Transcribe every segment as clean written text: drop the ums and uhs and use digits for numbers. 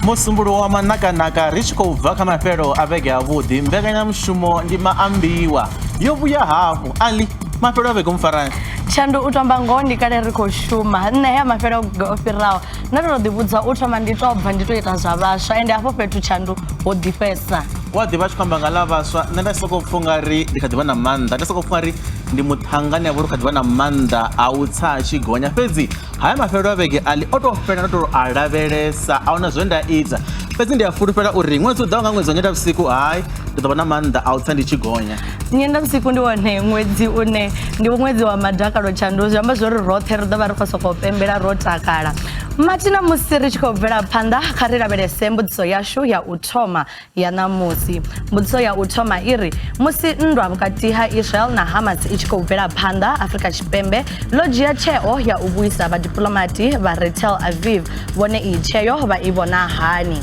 Musumbuluwo wa manakanaka ri tshi khou bva kha mafhelo a vhege avhuḓi, mbekanyamushumo ndi maambiwa yo vhuya hafhu. Ali, mafhelo a vhege mufarani? Tshandu, u tamba ngoho ndi kale ri khou shuma. Nṋe hea mafhelo o fhiraho nda to ḓi vhudza u thoma ndi to bva ndi to ita zwa vhaswa, ende hafho fhethu Tshandu ho ḓifhesa. Wa ḓivha tshi khou amba nga ḽa vhaswa, nṋe nda sokou pfha ungari ndi kha ḓi vha na maanḓa, nda sokou pfha ungari ndi muṱhangani a vha uri kha ḓi vha na maanḓa a u tsa a tshi gonya. Fhedzi haya mafhelo a vhege ali o tou fhela, ndo tou a lavhelesa, a huna zwe nda ita. Fhedzi ndi a fulufhela uri ṅwedzi u ḓaho nga ṅwedzi wa Nyendavhusiku, hai, ndi ḓo vha na maanḓa a u tsa ndi tshi gonya. Nyendavhusiku ndi wone ṅwedzi une ndi ṅwedzi wa madakalo Tshandu, zwi amba zwori roṱhe ri ḓo vha ri khou sokou pembela ro takala. Mathina, musi ri tshi khou bvela phanḓa, kha ri lavhelese mbudziso yashu ya u thoma ya ṋamusi. Mbudziso ya u thoma i ri, musi nndwa vhukati ha Israel na Hamas i tshi khou bvela phanḓa, Afrika Tshipembe ḽo dzhia tsheo ya u vhuisa vhadiplomati vha re Tel Aviv. Vhone iyi tsheo vha i vhona hani?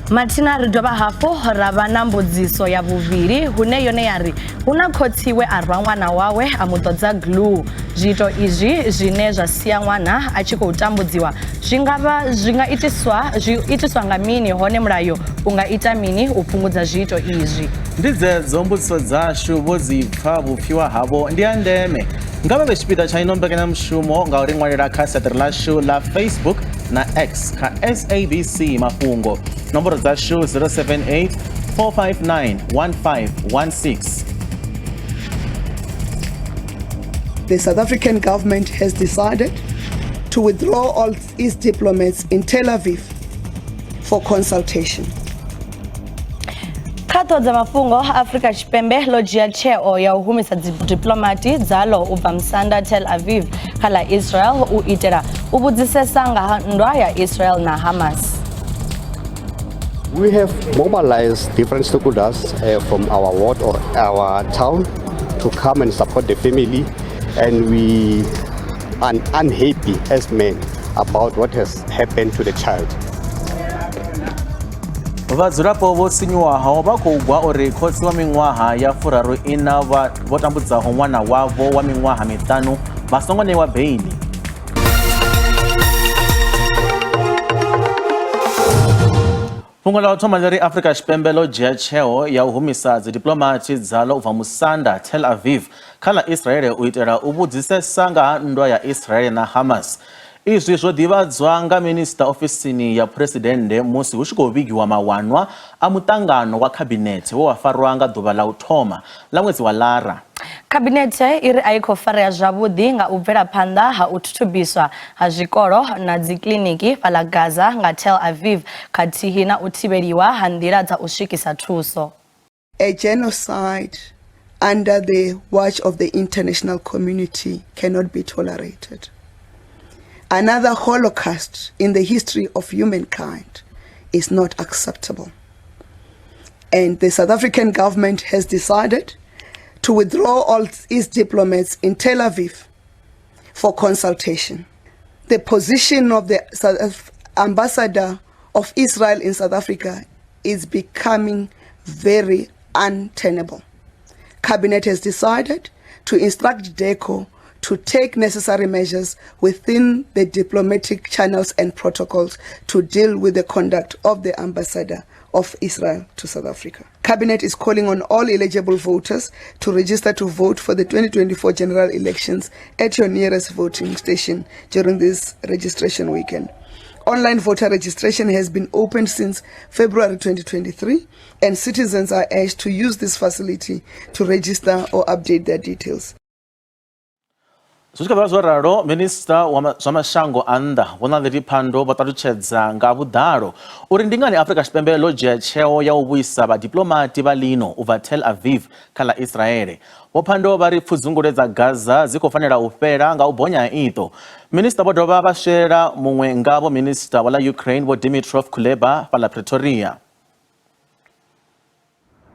Mathina, ri dovha hafhu ra vha na mbudziso ya vhuvhili, hune yone ya ri, hu na khotsi we a rwa ṅwana wawe a mu ḓodza glue. Zwiito izwi zwine zwa sia ṅwana a tshi khou tambudziwa zwi nga vha zwi nga itiswa zwi itiswa nga mini, hone mulayo u nga ita mini u fhungudza zwiito izwi? Ndi dzedzo mbudziso dzashu, vho dzi pfa, vhupfiwa havho ndi ha ndeme. Nga vha vhe tshipiḓa tsha ino mbekanyamushumo nga u ri ṅwalela kha siaṱari ḽashu ḽa Facebook na X kha SABC Mafhungo. Nomboro dzashu 078 459 1516. The South African government has decided to withdraw all its diplomats in Tel Aviv for consultation. Kha ṱhoho dza mafhungo, Afrika Tshipembe ḽo dzhia tsheo ya u humisa dzidiplomati dzalo u bva musanda Tel Aviv kha ḽa Israel u itela u vhudzisesa nga ha nndwa ya Israel na Hamas. We have mobilized different stakeholders from our ward or our town to come and support the family, and we are unhappy as men about what has happened to the child. Vhadzulapo vho sinyuwaho vha khou gwa uri khotsi wa miṅwaha ya 34 vho tambudzaho ṅwana wavho wa miṅwaha 5 vha songo ṋewa beili. Fhungo ḽa u thoma ḽi ri Afrika Tshipembe ḽo dzhia tsheo ya u humisa dzidiplomati dzalo u bva musanda Tel Aviv kha ḽa Israele u itela u vhudzisesa nga ha nndwa ya Israele na Hamas. Izwi zwo ḓivhadzwa nga minisiṱa ofisini ya phuresidennde musi hu tshi khou vhigiwa mawanwa a muṱangano wa khabinethe we wa farwa nga ḓuvha ḽa u thoma ḽa ṅwedzi wa Lara. Khabinethe i ri a i khou farea zwavhuḓi nga u bvela phanḓa ha u thuthubiswa ha zwikolo na dzikiḽiniki fhaḽa Gaza nga Tel Aviv khathihi na u thivheliwa ha nḓila dza u swikisa thuso. A genocide under the watch of the international community cannot be tolerated. Another Holocaust in the history of humankind is not acceptable. And the South African government has decided to withdraw all its diplomats in Tel Aviv for consultation. The position of the South ambassador of Israel in South Africa is becoming very untenable. Cabinet has decided to instruct DIRCO to take necessary measures within the diplomatic channels and protocols to deal with the conduct of the ambassador of Israel to South Africa. Cabinet is calling on all eligible voters to register to vote for the 2024 general elections at your nearest voting station during this registration weekend. Online voter registration has been opened since February 2023, and citizens are urged to use this facility to register or update their details. Zwi tshi kha ḓivha zwo ralo, minisiṱa wa zwa mashango a nnḓa Vho Naledi Pandor vho ṱalutshedza nga vhuḓalo uri ndi ngani Afrika Tshipembe ḽo dzhia tsheo ya u vhuisa vhadiplomati vha ḽino u bva Tel Aviv kha ḽa Israele. Vho Pandor vha ri pfudzungule dza Gaza dzi khou fanela u fhela nga u bonya ha iṱo. Minisiṱa vho dovha vha swela muṅwe ngavho minisiṱa wa ḽa Ukraine Vho Dmytro Kuleba fhaḽa Pretoria.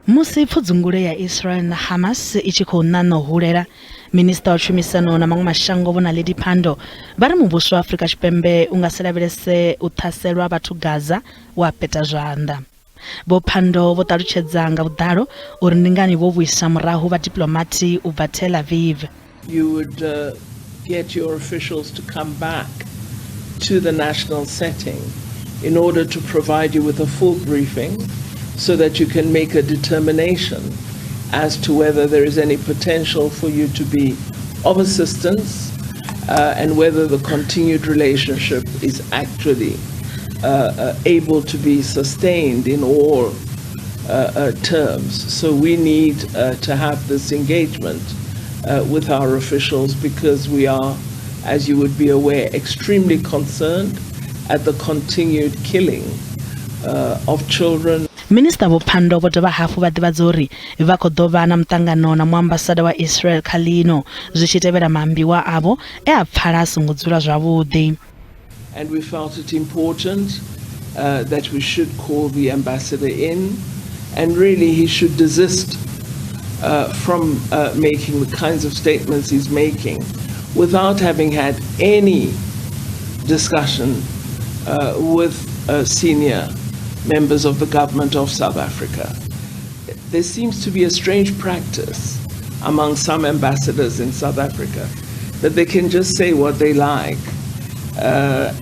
Musi pfudzungule ya Israel na Hamas i tshi khou ṋaṋa u hulela, minisiṱa wa tshumisano na maṅwe mashango Vho Naledi Pandor vha ri muvhuso wa Afrika Tshipembe u nga si lavhelese u ṱhaselwa vhathu Gaza wa peta zwanḓa. Vho Pandor vho ṱalutshedza nga vhuḓalo uri ndi ngani vho vhuisa murahu vhadiplomati u bva Tel Aviv. You would get your officials to come back to the national setting in order to provide you with a full briefing so that you can make a determination as to whether there is any potential for you to be of assistance and whether the continued relationship is actually able to be sustained in all terms. So we need to have this engagement with our officials because we are, as you would be aware, extremely concerned at the continued killing of children. Minisiṱa Vho Pandor vho dovha hafhu vha ḓivhadza uri vha khou ḓo vha na muṱangano na muambasada wa Israel kha ḽino zwi tshi tevhela maambiwa avho e a pfala a songo dzula zwavhuḓi. And we felt it important that we should call the ambassador in, and really he should desist from making the kinds of statements he's making without having had any discussion with senior members of the government of South Africa. There seems to be a strange practice among some ambassadors in South Africa that they can just say what they like.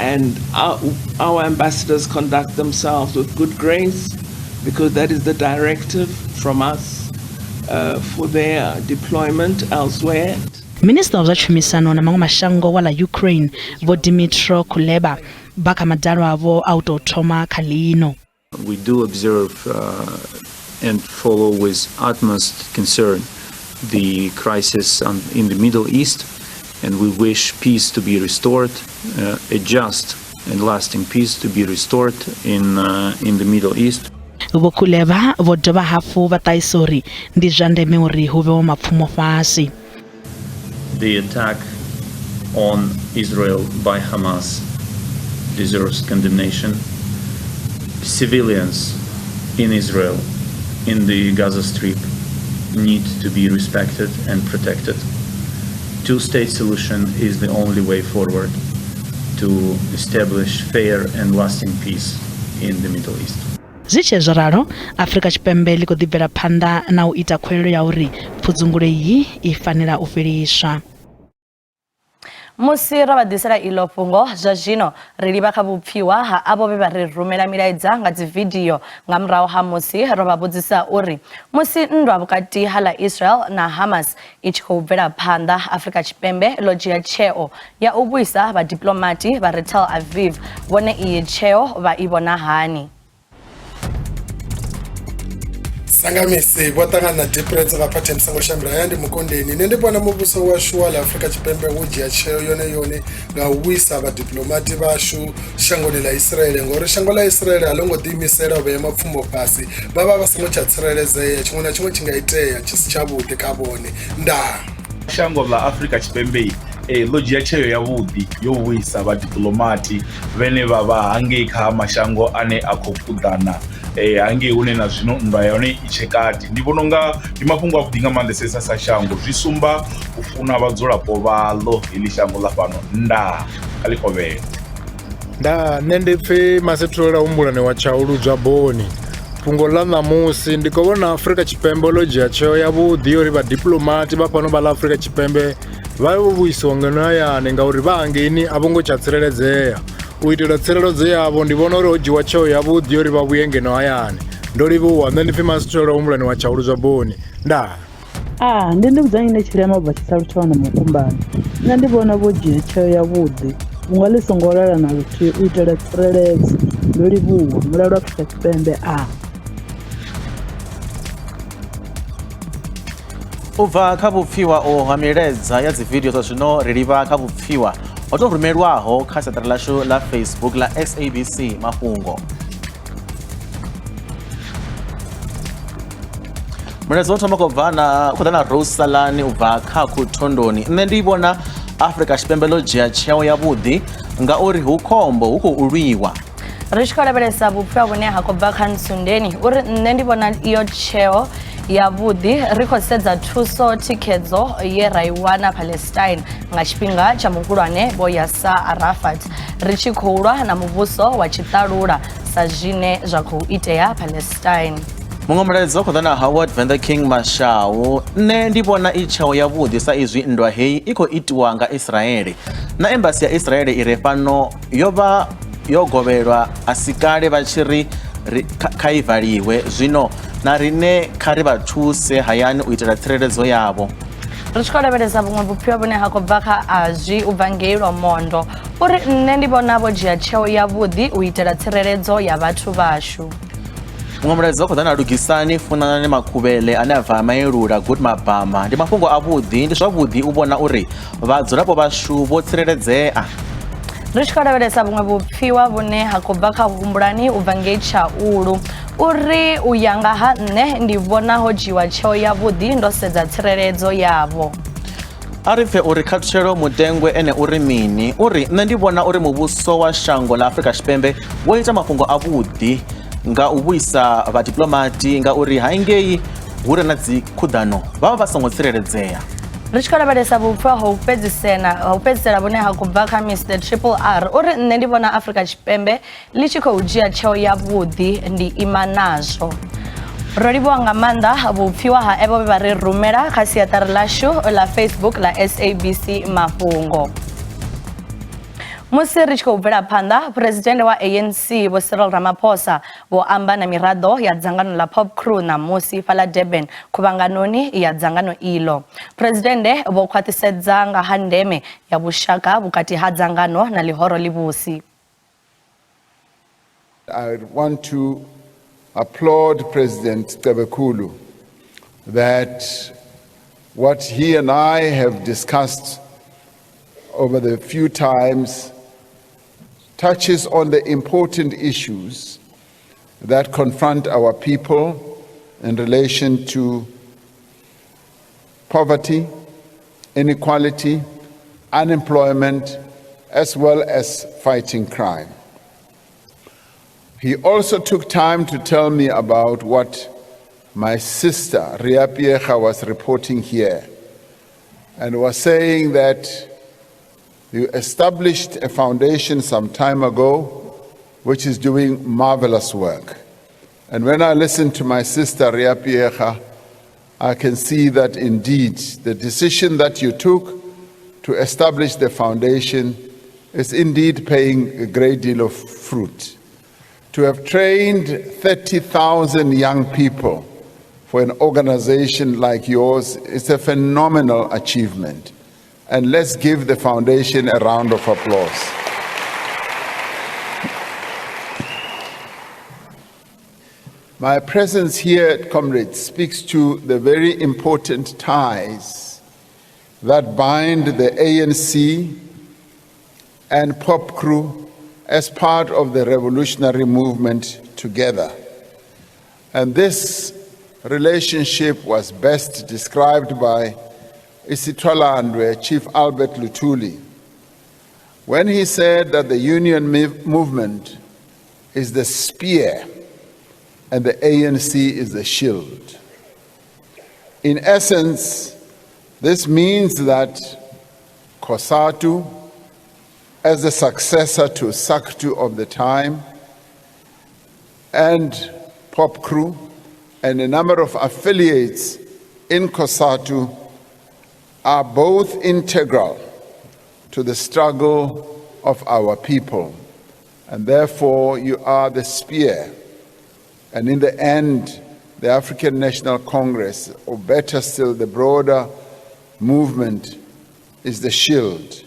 And our ambassadors conduct themselves with good grace because that is the directive from us for their deployment elsewhere. Minisiṱa wa zwa tshumisano na maṅwe mashango wa ḽa Ukraine Vho Dmytro Kuleba vha kha madalo avho a u tou thoma kha ḽino. We do observe and follow with utmost concern the crisis in the Middle East, and we wish peace to be restored, a just and lasting peace to be restored in the Middle East. Vho Kuleba vho dovha hafhu vha ṱahisa uri ndi zwa ndeme uri hu vhewe mapfumo fhasi. The attack on Israel by Hamas deserves condemnation. Civilians in Israel, in the Gaza Strip, need to be respected and protected. Two-state solution is the only way forward to establish fair and lasting peace in the Middle East. Zwi tshe zwo ralo, Afrika Tshipembe ḽi khou ḓi bvela phanḓa na u ita khuwelelo ya uri pfudzungule iyi i fanela u fheliswa. Musi ro vha ḓisela iḽo fhungo zwa zwino ri livha kha vhupfiwa ha avho vhe vha ri rumela milaedza nga dzividio nga murahu ha musi ro vha vhudzisa uri musi nndwa vhukati ha ḽa Israel na Hamas i tshi khou bvela phanḓa, Afrika Tshipembe ḽo dzhia tsheo ya u vhuisa vhadiplomati vha re Tel Aviv, vhone iyi tsheo vha i vhona hani? Sangamisi vho ṱangana na Deprets nga phathe musango shambela haya ndi mukondeni. Nṋe ndi vhona muvhuso washu wa ḽa Afrika Tshipembe wo dzhia tsheo yone yone nga u vhuisa vhadiplomati vhashu shangoni ḽa Israele, ngori shango ḽa Israele a ḽo ngo ḓiimisela u vhea mapfumbo fhasi, vha vha vha songo tsha tsireledzea, tshiṅwe na tshiṅwe tshi nga itea tshi si tshavhuḓi kha vhone. Ndaa. Shango ḽa Afrika Tshipembe ḽo dzhia tsheo yavhuḓi yo vhuisa vhadiplomati vhene vha vha hangei kha mashango ane a khou kuḓana hangei hune na zwino nndwa ya hone i tshe kati. Ndi vhona unga ndi mafhungo avhuḓi nga maanḓesesa sa shango, zwi sumba u funa vhadzulapo vhaḽo heḽi shango ḽa fhano. Ndaa kha ḽi kovhele. Ndaa, nṋe ndi pfhi Masethulele Humbulani wa Tshauludzwa Boni. Fhungo ḽa ṋamusi ndi khou vhona Afrika Tshipembe ḽo dzhia tsheo yavhuḓi uri vhadiplomati vha fhano vha ḽa Afrika Tshipembe vha vho vhuisiwa ngeno hayani ngauri vha hangeini a vho ngo tsha tsireledzea. U itela tsireledzo yavho ndi vhona uri ho dzhiwa tsheo yavhuḓi uri vha vhuye ngeno hayani. Ndo livhuwa, nṋe ndi pfhi Masithulele Humbulani wa Tshauludzwa Boni. Ndaa. Ah, ndi ndi vhudza ine tshilema ubva tshisalu tsha wana mukumbani. Nṋe ndi vhona vho dzhia tsheo yavhuḓi vhunga ḽi songo lala na luthihi u itela tsireledzo. Ndo livhuwa, Mulalo Afrika Tshipembe a. U bva kha vhupfiwa u ha milaedza ya dzividio zwa zwino ri livha kha vhupfiwa ho tou rumelwaho kha siaṱari ḽashu ḽa Facebook ḽa SABC Mafhungo. Mulaedza wo thoma khou bva na khou ḓa na Rose Salani u bva kha Khuthondoni. Nṋe ndi vhona Afrika Tshipembe ḽo dzhia tsheo yavhuḓi ngauri hu khombo hu khou lwiwa. Ri tshi khou lavhelesa vhupfiwa vhune ha khou bva kha Ntsundeni uri nṋe ndi vhona iyo tsheo yavhuḓi, ri khou sedza thuso thikhedzo ye ra i wana Palestine nga tshifhinga tsha muhulwane Vho Yasser Arafat ri tshi khou lwa na muvhuso wa tshiṱalula sa zwine zwa khou itea Palestine. Muṅwe mulaedza u khou ḓa na Howard Venda King Mashau. Nṋe ndi vhona i tsheo yavhuḓi sa izwi nndwa heyi i khou itiwa nga Israele. Na embasi ya Israele i re fhano yo vha yo govhelwa a si kale vha tshi ri kha i valiwe zwino na riṋe kha ri vha thuse hayani u itela tsireledzo yavho. Ri tshi khou lavhelesa vhuṅwe vhupfiwa vhune ha khou bva kha azwi u bva ngei Lwamondo uri nṋe ndi vhona vho dzhia tsheo yavhuḓi u itela tsireledzo ya vhathu vhashu. Muṅwe mulaedza u khou ḓa na Lugisani Funanani Makhuvhele ane a bva Maelula Good Mabama. Ndi mafhungo avhuḓi, ndi zwavhuḓi u vhona uri vhadzulapo vhashu vho tsireledzea. Ri tshi khou lavhelesa vhuṅwe vhupfiwa vhune ha khou bva kha Humbulani u bva ngei Tshaulu uri u ya nga ha nṋe ndi vhona ho dzhiwa tsheo yavhuḓi ndo sedza tsireledzo yavho. A ri pfe uri Khathutshelo Mutengwe ene uri mini. U ri, Nṋe ndi vhona uri muvhuso wa shango ḽa Afrika Tshipembe wo ita mafhungo avhuḓi nga u vhuisa vhadiplomati ngauri hangei hu re na dzikhuḓano vha vha vha songo tsireledzea. Ri tshi khou lavhelesa vhupfa ha u fhedzisela ha u fhedzisela vhune ha khou bva kha Mr Triple R uri nṋe ndi vhona Afrika Tshipembe ḽi tshi khou dzhia tsheo yavhuḓi ndi ima nazwo. Ro livhuwa nga maanḓa vhupfiwa ha evho vhe vha ri rumela kha siaṱari ḽashu ḽa Facebook ḽa SABC Mafhungo. Musi ri tshi khou bvela phanḓa, Phresidennde wa ANC Vho Cyril Ramaphosa vho amba na miraḓo ya dzangano ḽa POPCRU ṋamusi fhaḽa Durban khuvhanganoni ya dzangano iḽo. Phresidennde vho khwaṱhisedza nga ha ndeme ya vhushaka vhukati ha dzangano na ḽihoro ḽivhusi. I want to applaud President Cebekhulu that what he and I have discussed over the few times touches on the important issues that confront our people in relation to poverty, inequality, unemployment, as well as fighting crime. He also took time to tell me about what my sister, Riah Phiyega, was reporting here, and was saying that you established a foundation some time ago which is doing marvelous work. And when I listen to my sister, Riah Phiyega, I can see that indeed the decision that you took to establish the foundation is indeed paying a great deal of fruit. To have trained 30,000 young people for an organization like yours is a phenomenal achievement. And let's give the foundation a round of applause. My presence here, comrades, speaks to the very important ties that bind the ANC and POPCRU as part of the revolutionary movement together. And this relationship was best described by Isitwalandwe Chief Albert Luthuli when he said that the union movement is the spear and the ANC is the shield. In essence, this means that COSATU, as the successor to SACTU of the time, and POPCRU, and a number of affiliates in COSATU are both integral to the struggle of our people. And therefore, you are the spear. And in the end, the African National Congress, or better still, the broader movement, is the shield.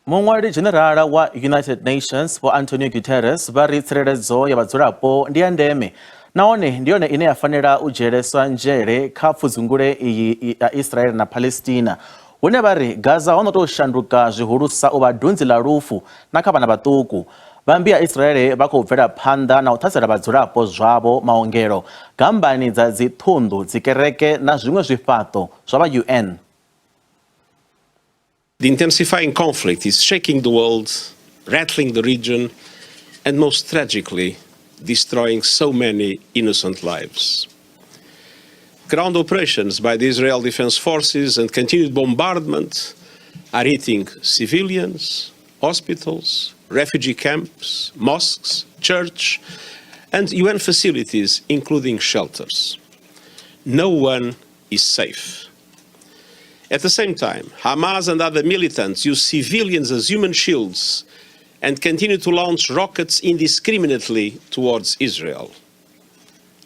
Muṅwali Dzhenerala wa United Nations Vho Antonio Guterres vha ri tsireledzo ya vhadzulapo ndi ya ndeme nahone ndi yone ine ya fanela u dzhieleswa nzhele kha pfudzungule iyi ya Israel na Palestina, hune vha ri Gaza ho no tou shanduka zwihulusa u vha dunzi ḽa lufu na kha vhana vhaṱuku. Vha mmbi ya Israel vha khou bvela phanḓa na u ṱhasela vhadzulapo zwavho, maongelo, gammbani dza dziṱhunḓu, dzikereke na zwiṅwe zwifhaṱo zwa vha UN. The intensifying conflict is shaking the world, rattling the region, and most tragically, destroying so many innocent lives. Ground operations by the Israel Defense Forces and continued bombardment are hitting civilians, hospitals, refugee camps, mosques, church, and UN facilities, including shelters. No one is safe. At the same time, Hamas and other militants use civilians as human shields and continue to launch rockets indiscriminately towards Israel.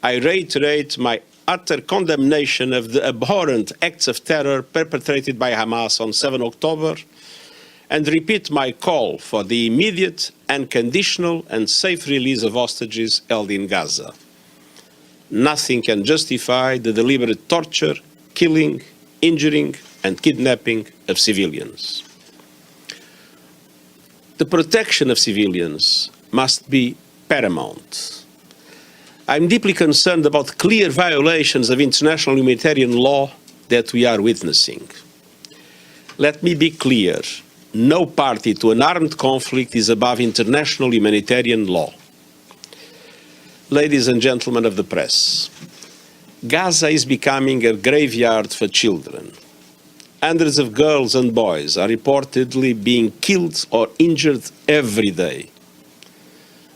I reiterate my utter condemnation of the abhorrent acts of terror perpetrated by Hamas on 7 October and repeat my call for the immediate, unconditional and safe release of hostages held in Gaza. Nothing can justify the deliberate torture, killing, injuring and kidnapping of civilians. The protection of civilians must be paramount. I'm deeply concerned about clear violations of international humanitarian law that we are witnessing. Let me be clear, no party to an armed conflict is above international humanitarian law. Ladies and gentlemen of the press, Gaza is becoming a graveyard for children. Hundreds of girls and boys are reportedly being killed or injured every day.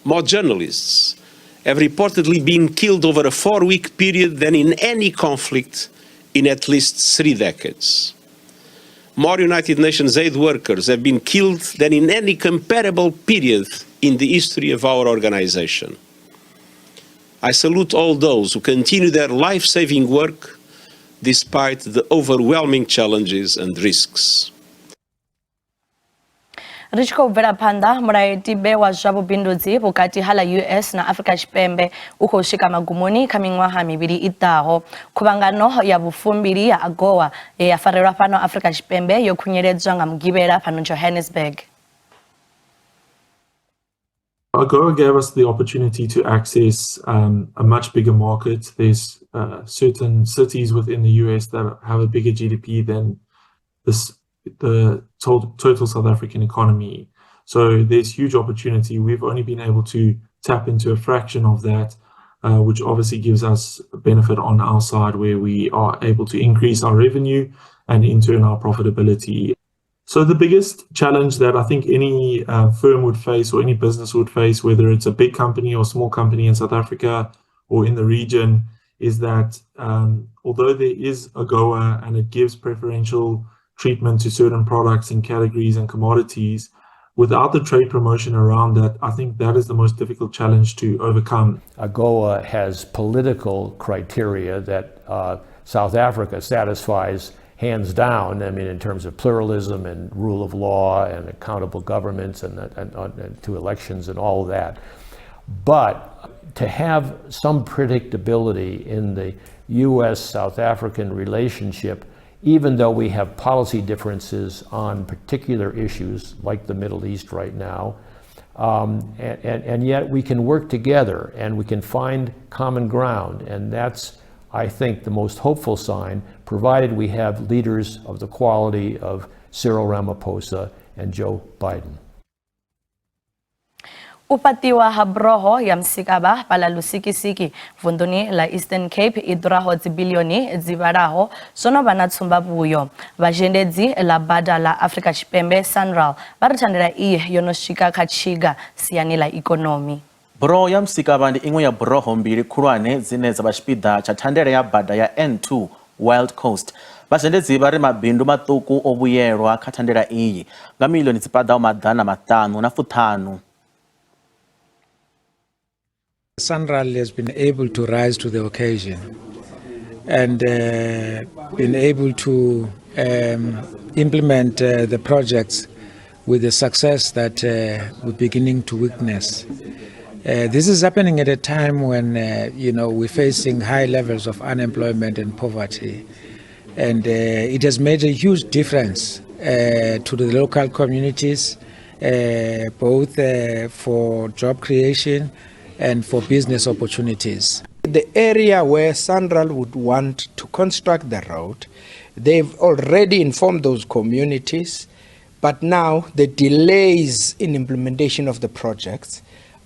More journalists have reportedly been killed over a 4-week period than in any conflict in at least 3 decades. More United Nations aid workers have been killed than in any comparable period in the history of our organization. I salute all those who continue their life-saving work despite the overwhelming challenges and risks. Ri tshi khou bvela phanḓa, mulayotibe wa zwa vhubindudzi vhukati ha ḽa US na Afrika Tshipembe u khou swika magumoni kha miṅwaha mivhili i ḓaho. Khuvhangano ya vhufumbili ya AGOA ye ya farelwa fhano Afrika Tshipembe yo khunyeledzwa nga Mugivhela fhano Johannesburg. AGOA gave us the opportunity to access a much bigger market. There's certain cities within the US that have a bigger GDP than the total South African economy. So there's huge opportunity. We've only been able to tap into a fraction of that, which obviously gives us a benefit on our side where we are able to increase our revenue and in turn our profitability. So the biggest challenge that I think any firm would face or any business would face, whether it's a big company or small company in South Africa or in the region, is that although there is AGOA and it gives preferential treatment to certain products and categories and commodities, without the trade promotion around that, I think that is the most difficult challenge to overcome. AGOA has political criteria that South Africa satisfies hands down, I mean, in terms of pluralism and rule of law and accountable governments and to elections and all of that. But to have some predictability in the U.S.-South African relationship, even though we have policy differences on particular issues like the Middle East right now, and yet we can work together and we can find common ground, and that's, I think, the most hopeful sign, provided we have leaders of the quality of Cyril Ramaphosa and Joe Biden. U fhaṱiwa ha buroho ya Msikaba fhaḽa Lusikisiki vunḓuni ḽa Eastern Cape i ḓuraho dzibiḽioni dzi vhalaho zwo no vha na tsumbavhuyo. Vha zhendedzi ḽa bada ḽa Afrika Tshipembe SANRAL vha ri thandela iyi yo no swika kha tshiga siani ḽa ikonomi. Buroho ya Msikaba ndi iṅwe ya buroho mbili khulwane dzine dza vha tshipiḓa tsha thandela ya bada ya N2 Wild Coast. Vha zhendedzi vha ri mabindu maṱuku o vhuyelwa kha thandela iyi nga miḽioni dzi paḓaho 550. SANRAL has been able to rise to the occasion and been able to implement the projects with the success that we're beginning to witness. This is happening at a time when we're facing high levels of unemployment and poverty, and it has made a huge difference to the local communities, both for job creation and for business opportunities. The area where SANRAL would want to construct the road, they've already informed those communities, but now the delays in implementation of the projects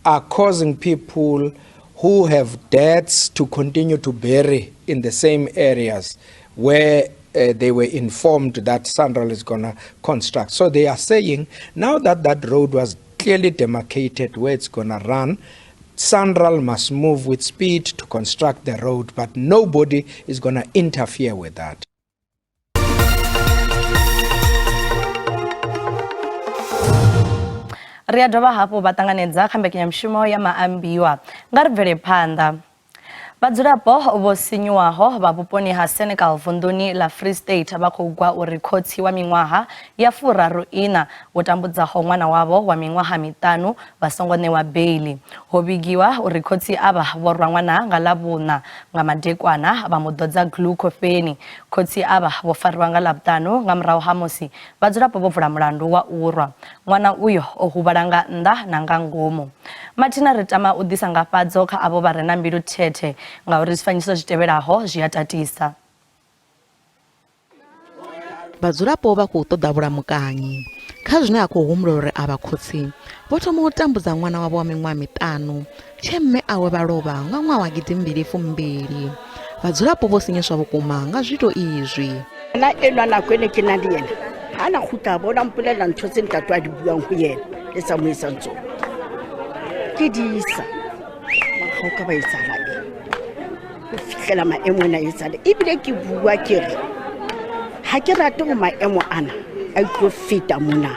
are causing people who have debts to continue to bury in the same areas where they were informed that SANRAL is going to construct. So they are saying now that that road was clearly demarcated where it's going to run, SANRAL must move with speed to construct the road, but nobody is going to interfere with that. Ri a dovha hafhu vha ṱanganedza kha mbekanyamushumo ya maambiwa. Nga ri bvele phanḓa. Vhadzulapo vho sinyuwaho vha vhuponi ha Senekal vunḓuni ḽa Free State vha khou gwa uri khotsi wa miṅwaha ya 34 vho tambudzaho ṅwana wavho wa miṅwaha miṱanu vha songo ṋewa beiḽi. Ho vhigiwa uri khotsi avha vho rwa ṅwana nga Ḽavhuṋa nga madekwana vha mu ḓodza glue khofheni. Khotsi avha vho fariwa nga Ḽavhuṱanu nga murahu ha musi vhadzulapo vho vula mulandu wa u rwa. Ṅwana uyo o huvhala nga nnḓa na nga ngomu. Mathina ri tama u ḓisa ngafhadzo kha avho vha re na mbilu thethe ngauri zwifanyiso zwi tevhelaho zwi a tatisa. Vhadzulapo vha khou ṱoḓa vhulamukanyi kha zwine a khou humbula uri avha khotsi vho thoma u tambudza ṅwana wavho wa miṅwaha miṱanu tshe mme awe vha lovha nga ṅwaha wa 2020. Vhadzulapo vho sinyiswa vhukuma nga zwiito izwi. Nna enwa nako ene ke nang le yena ha na kgutla bona mpolelela ntho tse ntate a di buang ho yena le tsa mo etsang tsona ke di isa mara ga o ka ba etsahala eng go fitlhela maemo ana etsale ebile ke bua ke re ga ke rate go maemo ana a itlo feta mona.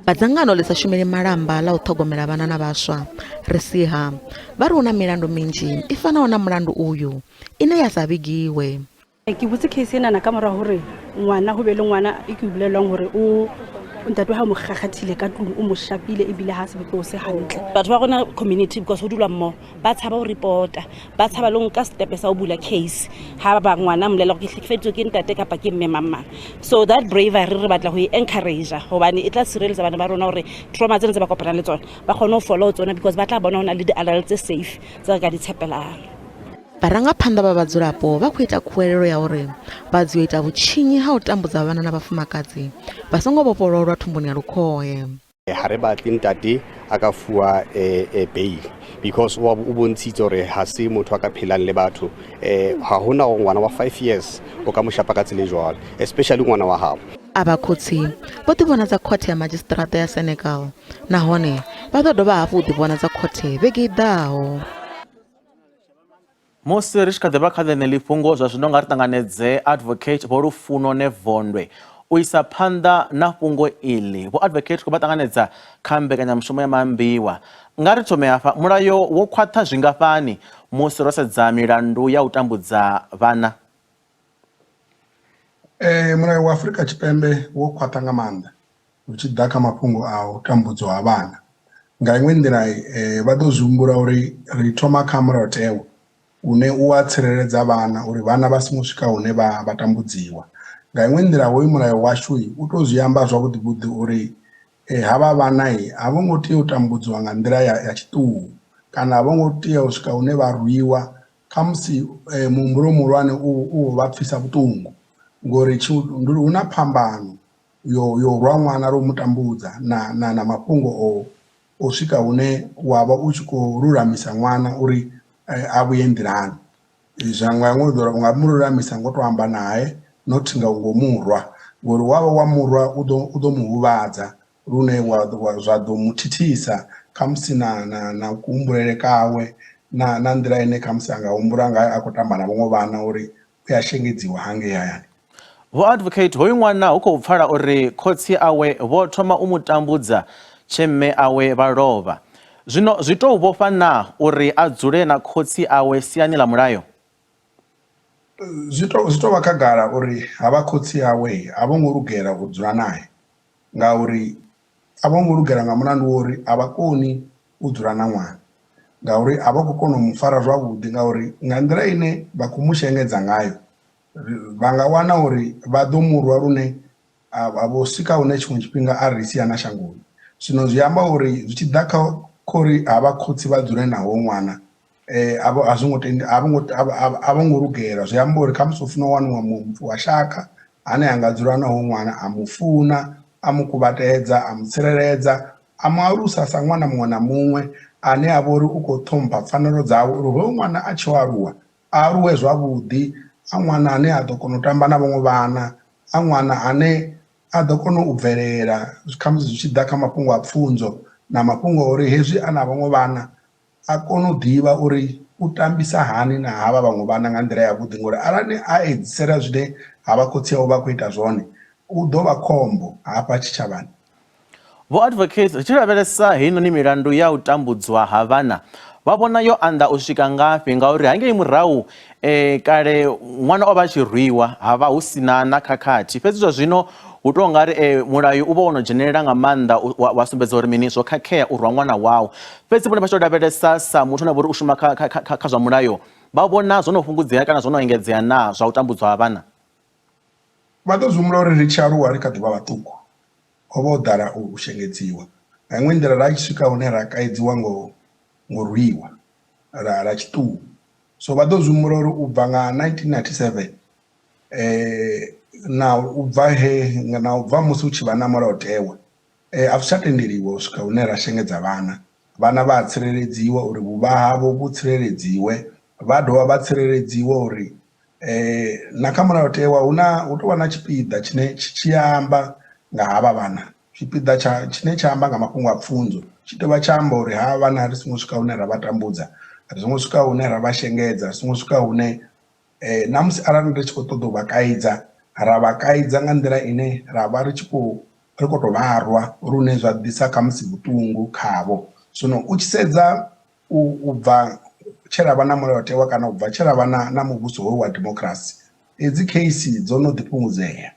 Vha dzangano ḽi sa shumeli malamba ḽa u ṱhogomela vhana na vhaswa, RESIHA, vha ri hu na milandu minzhi i fanaho na mulandu uyu ine ya sa vhigiwe. Ke butse case enana ka mora hore ngwana ho be le ngwana e ke bolelwang hore o ntate wa hae o mo kgakgathile ka tlung, o mo shapile ebile ha sebopeho se hantle. Batho ba rona community because ho dulwa mmoho ba tshaba ho report-a, ba tshaba le ho nka stepe sa ho bula case ha ba ngwana a mmolela hore ke hlekefeditswe ke ntate kapa ke mme mang mang. So that bravery re batla ho e encourage-a hobane e tla sireletsa bana ba rona hore trauma tsena tse ba kopanang le tsona ba kgone ho fola ho tsona because ba tla bona ho na le di-adult tse safe tse re ka di tshepelang. Vharangaphanḓa vha vhadzulapo vha khou ita khuwelelo ya uri vhadzi u ita vhutshinyi ha u tambudza vhana na vhafumakadzi vha songo vhofhololwa thumbuni ya lukhohe. Ha re batle ntate a ka fuwa bail because o bontshitse hore ha se motho a ka phelang le batho. Ha hona hore ngwana wa 5 years o ka mo shapa ka tsela e jwalo, especially ngwana wa hao. Avha khotsi vho ḓivhonadza khothe ya madzhisiṱiraṱa ya Senekal nahone vha ḓo dovha hafhu u ḓivhonadza khothe vhege i ḓaho. Musi ri tshi kha ḓi vha kha ḽeneḽi fhungo, zwa zwino nga ri ṱanganedze Advocate Vho Lufuno Nevondwe u isa phanḓa na fhungo iḽi. Vho Advocate khou vha ṱanganedza kha mbekanyamushumo ya maambiwa. Nga ri thome hafha, mulayo wo khwaṱha zwingafhani musi ro sedza milandu ya u tambudza vhana? Mulayo wa Afrika Tshipembe wo khwaṱha nga maanḓa hu tshi ḓa kha mafhungo a u tambudzwa ha vhana. Nga iṅwe nḓila vha ḓo zwi humbula uri ri thoma kha mulayotewa une u a tsireledza vhana uri vhana vha songo swika hune vha vha tambudziwa. Nga iṅwe nḓila hoyu mulayo washu u tou zwi amba zwavhuḓi vhuḓi uri havha vhana a vho ngo tea u tambudziwa nga nḓila ya tshiṱuhu kana a vho ngo tea u swika hune vha rwiwa khamusi muhumbulo muhulwane u vha pfisa vhuṱungu ngori hu na phambano yo yo rwa ṅwana lwo mu tambudza na na na mafhungo o o swika hune wa vha u tshi khou lulamisa ṅwana uri a vhuye nḓilani. Zwa nga iṅwe ḓuvha u nga mu lulamisa ngo to amba nae not nga ngo murwa ngori wa vha wa murwa u ḓo u ḓo mu huvhadza lune wa zwa ḓo mu thithisa khamusi na na na kuhumbulele kawe na na nḓila ine khamusi anga humbula ngayo a khou tamba na vhaṅwe vhana uri u ya shengedziwa hangei hayani. Vho Advocate, hoyu ṅwana hu khou pfala uri khotsi awe vho thoma u mu tambudza tshe mme awe vha lovha. Zwino zwi tou vhofha naa uri a dzule na khotsi awe siani ḽa mulayo? Zwi tou zwi tou vha khagala uri havha khotsi awe a vho ngo lugela u dzula nae ngauri a vho ngo lugela nga mulandu wa uri a vha koni u dzula na ṅwana ngauri a vha khou kona u mu fara zwavhuḓi ngauri nga nḓila ine vha khou mu shengedza ngayo vha nga wana uri vha ḓo mu rwa lune a vho swika hune tshiṅwe tshifhinga a ri sia na shangoni. Zwino zwi amba uri zwi tshi ḓa kha khori havha khotsi vha dzule na hoyu ṅwana a vho a zwo ngo tendi a vho ngo a vho ngo lugela zwi amba uri khamusi hu funa u waniwa muṅwe muthu wa shaka ane a nga dzula na hoyu ṅwana a mu funa a mu kuvhatedza a mu tsireledza a mu alusa sa ṅwana muṅwe na muṅwe ane a vha uri u khou ṱhompha pfanelo dzawe uri hoyu ṅwana a tshi aluwa a aluwe zwavhuḓi a ṅwana ane a ḓo kona u tamba na vhaṅwe vhana a ṅwana ane a ḓo kona u bvelela khamusi zwi tshi ḓa kha mafhungo a pfunzo na mafhungo a uri hezwi a na vhaṅwe vhana a kone u ḓivha uri u tambisa hani na havha vhaṅwe vhana nga nḓila yavhuḓi ngori arali a edzisela zwine havha khotsi awe vha khou ita zwone u ḓo vha khombo hafha tshitshavhani. Vho Advocate, ri tshi lavhelesa heinoni milandu ya u tambudzwa ha vhana, vha vhona yo anḓa u swika ngafhi? Ngauri hangei murahu kale ṅwana o vha a tshi rwiwa ha vha hu sina na khakhathi, fhedzi zwa zwino hu tou nga ri mulayo u vha wo no dzhenelela nga maanḓa wa sumbedza uri mini zwo khakhea u rwa ṅwana wau. Fhedzi vhone vha tshi tou lavhelesa sa muthu ane a vha uri u shuma kha zwa mulayo, vha vhona zwo no fhungudzea kana zwo no engedzea naa zwa u tambudzwa ha vhana? Vha ḓo zwi humbula uri ri tshi aluwa ri kha ḓi vha vhaṱuku ho vha ho ḓala u shengedziwa nga iṅwe nḓila ra tshi swika hune ra kaidziwa ngo ngo rwiwa ra ra tshiṱuhu so vha ḓo zwi humbula uri u bva nga 1997 na u bva he na u bva musi hu tshi vha na mulayotewa a zwi tsha tendeliwa u swika hune ra shengedza vhana vhana vha a tsireledziwa uri vhuvha havho vhu tsireledziwe vha dovha vha tsireledziwa uri na kha mulayotewa hu na hu tovha na tshipiḓa tshine tshi amba nga havha vhana tshipiḓa tsha tshine tsha amba nga mafhungo a pfunzo tshi dovha tsha amba uri havha vhana ri songo swika hune ra vha tambudza ri songo swika hune ra vha shengedza ri songo swika hune na musi arali ri tshi khou ṱoḓa u vha kaidza ra vha kaidza nga nḓila ine ra vha ri tshi khou ri khou tou vharwa lune zwa ḓisa khamusi vhuṱungu khavho. Zwino u tshi sedza u bva tshe ra vha na mulayotewa kana u bva tshe ra vha na muvhuso hoyu wa democracy hedzi case dzo no ḓi fhungudzea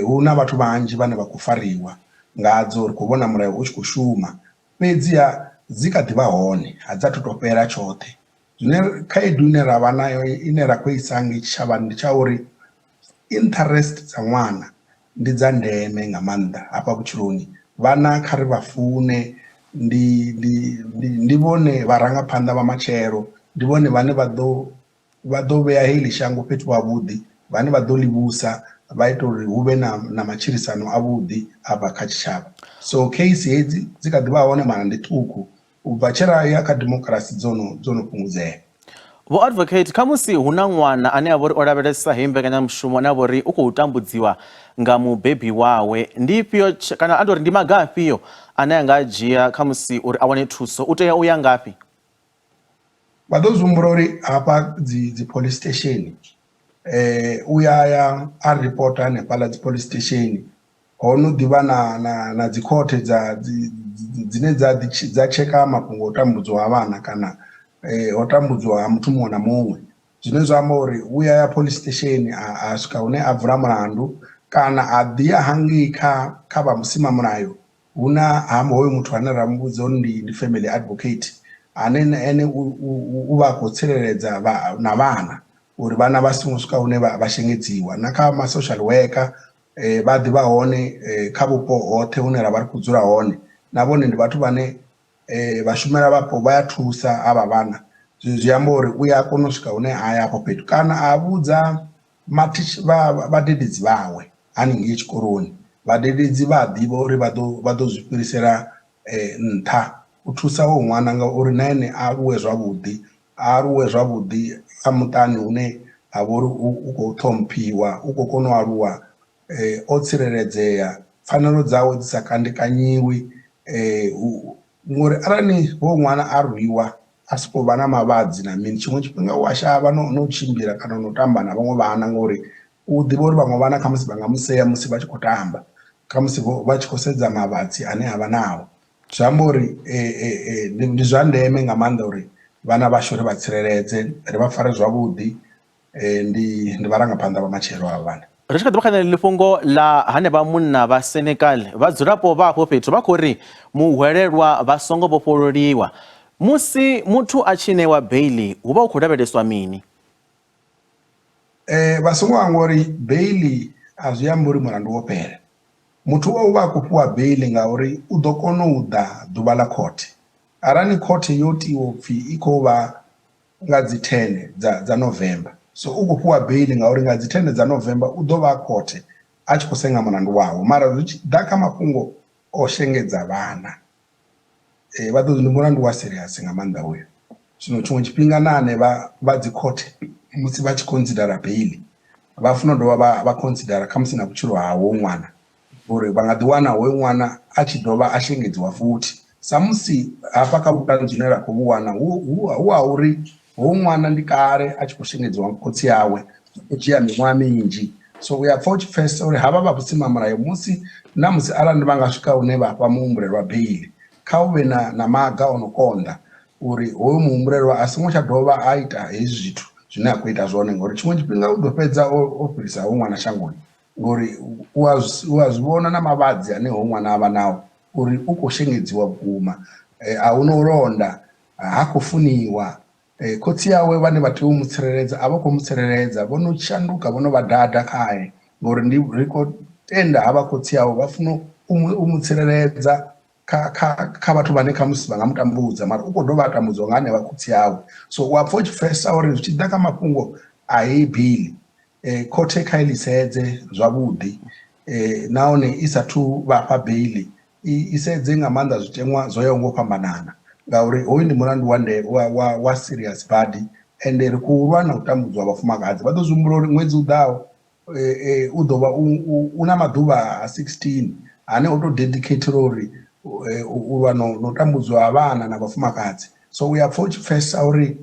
hu na vhathu vhanzhi vhane vha khou fariwa ngadzo ri khou vhona mulayo u tshi khou shuma fhedziha dzi kha ḓi vha hone a dzi athu to fhela tshoṱhe. Zwine khaedu ine ra vha nayo ine ra khou isa ngei tshitshavhani ndi tsha uri interest dza ṅwana ndi dza ndeme nga maanḓa hafha vhutshiloni vhana kha ri vha fune ndi ndi ndi vhone vharangaphanḓa vha matshelo ndi vhone vhane vha ḓo vhea heḽi shango fhethu havhuḓi vhane vha ḓo ḽi vhusa vha ita uri hu vhe na matshilisano avhuḓi afha kha tshitshavha. So case hedzi dzi kha ḓi vha hone mara ndi ṱhukhu u bva tshe ra ya kha democracy dzo no fhungudzea. Vho Advocate, khamusi hu na ṅwana ane a vha uri o lavhelesa heyi mbekanyamushumo ane a vha uri u khou tambudziwa nga mubebi wawe, ndi ifhio kana a uri ndi maga afhio ane a nga dzhia khamusi uri a wane thuso, u tea u ya ngafhi? Vha ḓo zwi humbula uri hafha dzi police station u ya ya a ripota hanefhaḽa dzi police station ho no ḓivha na dzi khothe dza dzine dza tsheka mafhungo o tambudziwa ha vhana kana ho tambudziwa ha muthu muṅwe na muṅwe zwine zwa amba uri u ya ya police station a swika hune a vula mulandu kana a ḓi ya hangei kha vha musimamulayo hu na hoyo muthu ane ra muvhudza uri ndi family advocate ane ene u vha a khou tsireledza na vhana uri vhana vha songo swika hune vha shengedziwa na kha ma social worker vha ḓivha hone kha vhupo hoṱhe hune ra vha ri khou dzula hone na vhone ndi vhathu vhane vhashumela vhapo vha ya thusa avha vhana zwi amba uri u ya kona u swika hune a ya afho fhethu kana a vhudza vhadededzi vhawe haningei tshikoloni vhadededzi vha a ḓivha uri vha ḓo zwi fhirisela nṱha u thusa hoyu ṅwana ngauri na ene a aluwe zwavhuḓi a aluwe zwavhuḓi a muṱani hune ha vha uri u khou ṱhomphiwa u khou kona u aluwa o tsireledzea pfanelo dzawe dzi sa kandikanyiwi ngori arali hoyu ṅwana a rwiwa a sokou vha na mavhadzi na mini tshiṅwe tshifhinga u a shavha no tshimbila kana no tamba na vhaṅwe vhana ngori u ḓivha uri vhaṅwe vhana khamusi vha nga musea musi vha tshi khou tamba khamusi vha tshi khou sedza mavhadzi ane a vha nao. Zwi amba uri ndi zwa ndeme nga maanḓa uri vhana vhashu ri vha tsireledze ri vha fare zwavhuḓi ndi vharangaphanḓa vha matshelo avha vhana. Ri tshi kha ḓi vha kha ḽeneḽi fhungo ḽa hanevha munna vha Senegal vhadzulapo vha afho fhethu vha khou ri muhwelelwa vha songo vhofhololiwa. Musi muthu a tshi ṋewa beiḽi hu vha hu khou lavheleswa mini? Vha songo hangwa uri beiḽi a zwi ambi uri mulandu wo fhela. Muthu o vha a khou fhiwa beiḽi ngauri u ḓo kona u ḓa ḓuvha ḽa khothe. Arali khothe yo tiwa upfhi i khou vha nga dzi 10 dza November so u khou fhiwa beiḽi ngauri nga dzi 10 dza November u ḓo vha a khothe a tshi khou senga mulandu wawe. Mara zwi tshi ḓa kha mafhungo o shengedza vhana vha ḓo ndi mulandu wa serious nga maanḓa hoyu. Zwino tshiṅwe tshifhinga na hanevha vha dzi khothe musi vha tshi considera beiḽi vha funa u dovha vha considera khamusi na vhutshilo ha hoyu ṅwana uri vha nga ḓi wana hoyu ṅwana a tshi dovha a shengedziwa futhi. Sa musi hafha kha vhuṱanzi zwine ra khou vhu wana hu ha uri hoyu ṅwana ndi kale a tshi khou shengedziwa nga khotsi awe u dzhia miṅwaha minzhi So u ya pfha u tshi pfesesa uri havha vha vhusimamulayo musi na musi arali vha nga swika hune vha fha muhumbulelwa beili, kha hu vhe na na maga o no konḓa uri hoyu muhumbulelwa a songo tsha dovha a ita hezwi zwithu zwine a khou ita zwone, ngori tshiṅwe tshifhinga u ḓo fhedza o fhirisa hoyu ṅwana shangoni, ngori u a zwi vhona na mavhadzi ane hoyu ṅwana avha nao uri u khou shengedziwa vhukuma, a hu na u londa, ha khou funiwa. Khotsi awe vhane vha tea u mu tsireledza a vha khou mu tsireledza, vho no shanduka, vho no vha dada khae, ngori ndi ri khou tenda havha khotsi awe vha funa u mu tsireledza kha kha kha vhathu vhane khamusi vha nga mu tambudza, mara u khou dovha a tambudziwa nga hanevha khotsi awe. So u a pfha u tshi pfesesa uri zwi tshi ḓa kha mafhungo a heyi bili, khothe kha i lisedze zwavhuḓi, nahone i sathu vhafha beili i sedze nga maanḓa zwiteṅwa zwo yaho nga u fhambanana, ngauri hoyu ndi mulandu wa nde wa wa wa serious badi, ende ri khou lwa na u tambudzwa vhafumakadzi. Vha ḓo zwi humbula uri ṅwedzi u ḓaho u ḓo vha u na maḓuvha a 16 ane o to dedicatelwa uri u lwa no u tambudzwa ha vhana na vhafumakadzi. So u ya pfha u tshi pfesesa uri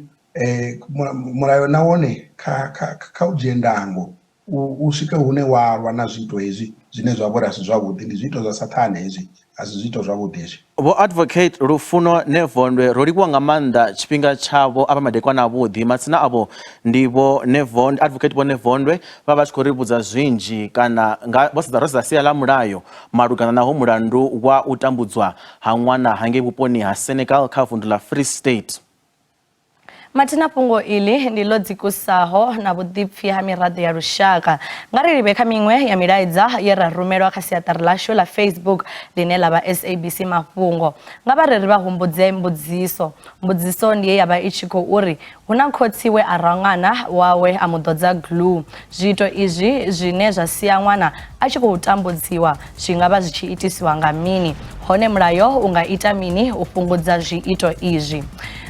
mulayo na wone kha kha kha u dzhie ndango, u swike hune wa lwa na zwiito hezwi zwine zwa vha uri a si zwavhuḓi, ndi zwiito zwa sathane hezwi, a si zwiito zwavhuḓi hezwi. Vho Advocate Lufuno Nevondwe ro livhuwa nga maanḓa tshifhinga tshavho avha madekwana avhuḓi. Matsina avho ndi Vho Nevondwe, Advocate Vho Nevondwe vha vha tshi khou ri vhudza zwinzhi kana nga vho sedza ro sedza sia ḽa mulayo malugana na ho mulandu wa u tambudzwa ha ṅwana hangei vhuponi ha Senekal kha vundu ḽa Free State. Mathina fhungo iḽi ndi ḽo dzikusaho na vhuḓipfi ha miraḓo ya lushaka. Nga ri livhe kha miṅwe ya milaedza ye ra rumelwa kha siaṱari ḽashu ḽa Facebook ḽine ḽa vha SABC Mafhungo. Nga vha re ri vha humbudze mbudziso. Mbudziso ndi ye ya vha i tshi khou uri hu na khotsi we a rwa ṅwana wawe a mu ḓodza glue. Zwiito izwi zwine zwa sia ṅwana a tshi khou tambudziwa zwi nga vha zwi tshi itisiwa nga mini? Hone mulayo u nga ita mini u fhungudza zwiito izwi?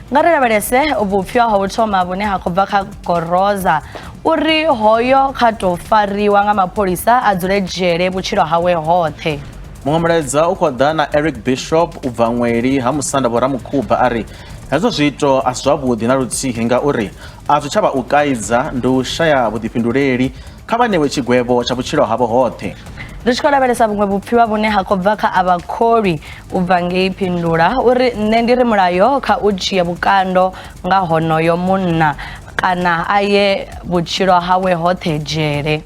Nga ri lavhelese vhupfiwa ha u thoma vhune ha khou bva kha Goroza uri hoyo kha tou fariwa nga mapholisa a dzule dzhele vhutshilo hawe hoṱhe. Muṅwe mulaedza u khou ḓa na Eric Bishop u bva Ṅweli ha Musanda Vho Ramukhuba a ri hezwo zwiito a si zwavhuḓi na luthihi ngauri a zwi tsha vha u kaidza, ndi u shaya vhuḓifhinduleli. Kha vha ṋewe tshigwevho tsha vhutshilo havho hoṱhe. Ri tshi khou lavhelesa vhuṅwe vhupfiwa vhune ha khou bva kha avhakholwi u bva ngei Phindula uri nṋe ndi ri mulayo kha u dzhie vhukando nga honoyo munna kana a ye vhutshilo hawe hoṱhe dzhele.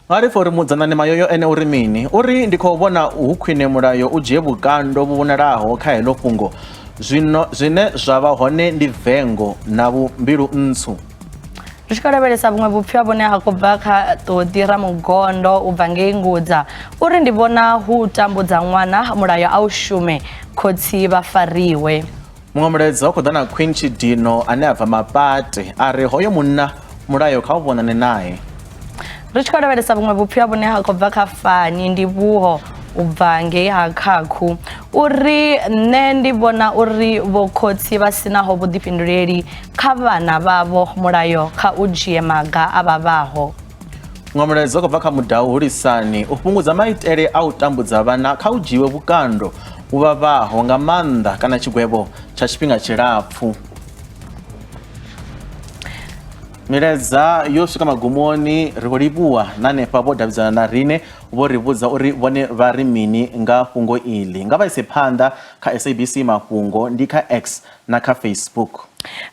Nga ri pfe uri Mudzanani Mayoyo ene uri mini. U ri, Ndi khou vhona hu khwine mulayo u dzhie vhukando vhu vhonalaho kha heḽo fhungo. Zwino zwine zwa vha hone ndi vengo na vhumbilu ntswu. Ri tshi khou lavhelesa vhuṅwe vhupfiwa vhune ha khou bva kha Ṱoḓi Ramugondo u bva ngei Ngudza uri ndi vhona hu u tambudza ṅwana, mulayo a u shume, khotsi vha fariwe. Muṅwe mulaedza u khou ḓa na Queen Tshidino ane a bva Mapate a ri hoyo munna mulayo kha u vhonane nae. Ri tshi khou lavhelesa vhuṅwe vhupfiwa vhune ha khou bva kha Fani Ndivhuho u bva ngei ha Khakhu uri nṋe ndi vhona uri vho khotsi vha sinaho vhuḓifhinduleli kha vhana vhavho mulayo kha u dzhie maga a vhavhaho. Muṅwe mulaedza u khou bva kha Mudau Hulisani u fhungudza maitele a u tambudza vhana kha u dzhiiwe vhukando vhu vhavhaho nga maanḓa kana tshigwevho tsha tshifhinga tshilapfu. Milaedza yo swika magumoni, ri khou livhuwa na hanefha vho davhidzana na rine vho ri vhudza uri vhone vha ri mini nga fhungo iḽi. Nga vha ise phanḓa kha SABC Mafhungo ndi kha X na kha Facebook.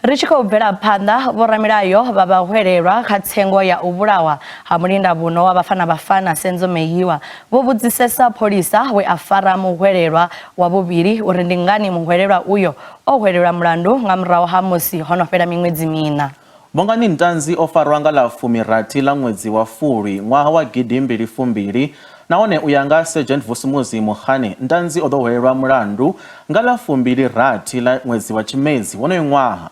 Ri tshi khou bvela phanḓa, vhoramilayo vha vhahwelelwa kha tsengo ya u vhulawa ha mulindavhuno wa Bafana Bafana Senzo Meyiwa vho vhudzisesa pholisa we a fara muhwelelwa wa vhuvhili uri ndi ngani muhwelelwa uyo o hwelelwa mulandu nga murahu ha musi ho no fhela miṅwedzi miṋa. Bongani Ntanzi o farwa nga ḽa 16 ḽa ṅwedzi wa Fulwi ṅwaha wa 2020 nahone u ya nga Sergeant Vusumuzi Mogane, Ntanzi o ḓo hwelelwa mulandu nga ḽa 26 ḽa ṅwedzi wa Tshimedzi wonoyo ṅwaha.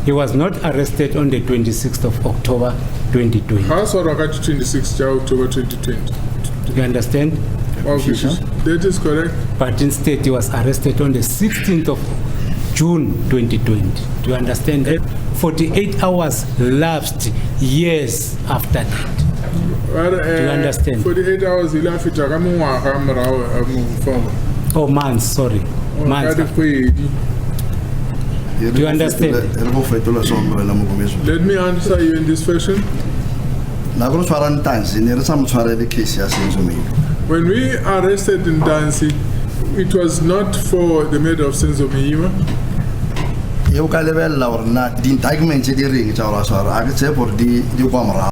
He was not arrested on the 26th of October 2020. Ga a swarwa ka di 26 tša October 2020. You understand? Wa kwešiša? That is correct. But instead he was arrested on the 16th of June 2020. Do you understand that? 48 hours lapsed years after that. Ba re, Do you understand? 48 hours ile a feta ka mengwaga morago ga mo fao. Oh, months, sorry. Oh, Months. Ka dikgwedi. Do you understand? Re go fetola so morena Mngomezulu. Let me answer you in this fashion. Nako re tshwara Ntanzi ne re sa mo tshwarele case ya Senzo Meyiwa. When we arrested Ntanzi, it was not for the murder of Senzo Meyiwa. E o ka lebelela gore na di-indictment tse di reng tsa gore a tshwara a ke tshepe gore di di kwa morago.